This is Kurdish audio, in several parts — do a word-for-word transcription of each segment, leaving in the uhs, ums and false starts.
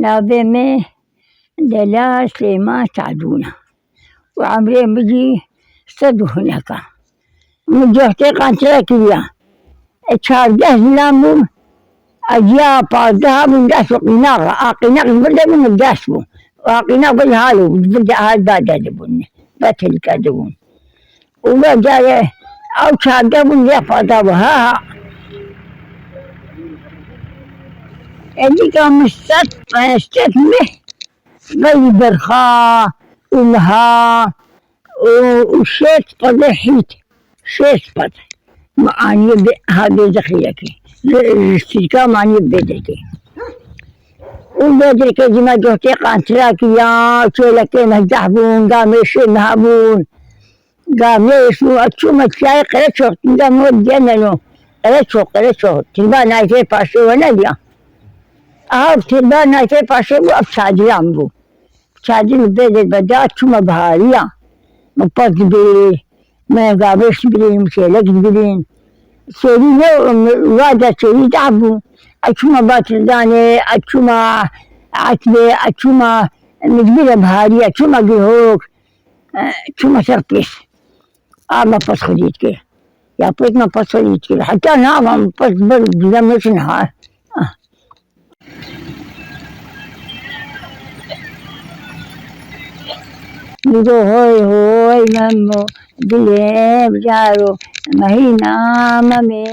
Navê me Delal Silêman Sadûn e û emrê min jî sed û hinek e. Min cohtê qantre kiriya. E, çardeh zilam bûm. Ejiya pazdeh bûn, dest û qînax. A qînax ji vir de bûn, dest bû. A qînax vir hal û vir de hal dade dibûn. Betilke dibûn. Û vê carê ew çardeh bûn, vê pazdeh bû. Ha, ha. Êdîka min sed, sed meh veyî berxa û meha û, û şêst qedê hît. Şêst qed. Min anî bê, ha bê zexîrekê. Li, li sîrka min anî bê derkê. Û bê derkê jî me cohtê qantira kiriya, çêlekê me zeh bûn, gamêşê me hebûn. Gamêş û ev çûme çiyayê Qereçox, dîda me wê diye neno. Qereçox, Qereçox. Tirba nayfê paşê we nediya. Aha, tirba nayfê paşê bû, ev çadiran bû. Çadir bê de beda çûme bihariya. Me pez dibê, me gamêş dibirîn, me çêlek dibirîn. Çêrî ne, wa de çêrî deh bû. Ev çûme Batizanê, ev çûme Etbê, ev çûme, me dibire bihariya, çûme Gihok. E, çûme ser pêş. A me pez xwedî dikir. Ya pêt me pez xwedî dikir. Heta niha me pez ber didem neçin ha. Ah. Digo hoy hoy memo, dilê bijaro, mehîna memê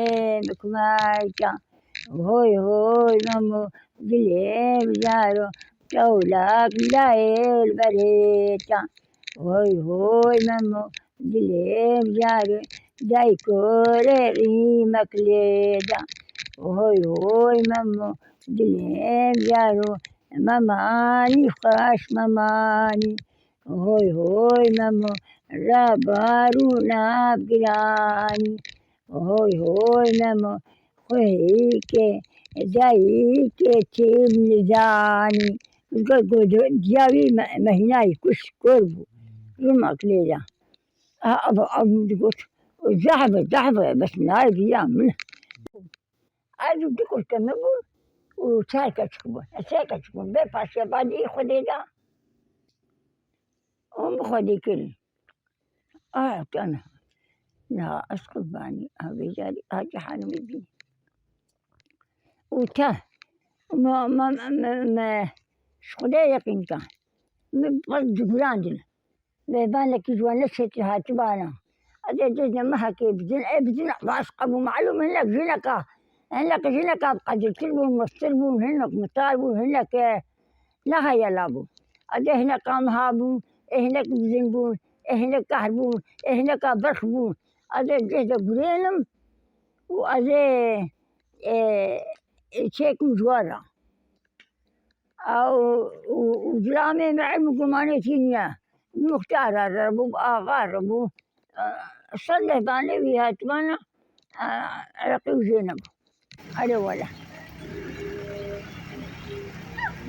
bi kumerca. Hoy hoy memo, dilê bijaro, tewlak dayê li berê ta. Hoy hoy memo, dilê bijaro, dayko rê rîmek lê da. Hoy hoy memo, dilê bijaro, memanî xweş memanî. Hoy hoy memo, rabar û nav giranî. Hoy hoy memo, xwehêkê, dayîkê têm nizanî. Go-, go-, go-, diya wî me-, mehînayî kuşt kor bû. Rimek lê da. A, ev, ev digot, zehf e, zehf e, bes nayê viya min. Ez û du kurke min bûn û çar keçik bûn. Ez sê keçik bûn. Bê paşevanî Xwedê da. Û min Xwedê kirin. A, kana. Na, ez qurbanî, a, vê carî, a, cihanê min bî. Û te, me, me, me, me, me, ji Xwedê yeqîn ka. Min bes digurandin. Mêvanekî ji we neşêtir hatibana. Ez ê cejne mehekê bizin, ê bizin baş qebû malûm hinek jineka, hinek jineka bi qedirtir bûn, mestir bûn, hinek mitar bûn, hinek, e, ne heyela bû. Ez ê hineka miha bûn, ê hinek bizin bûn, ê hinek kahr bûn, ê hineka berx bûn. Ez ê cih de gurênim û ez ê, e, e, çêkim ji we re. Ew û, û zilamê me ilm û gumanê tî niye. Muxtar re bû, axa re bû. Sendeh danê wî hatibana, e, Iraqî û Zeyneb. Erê wele.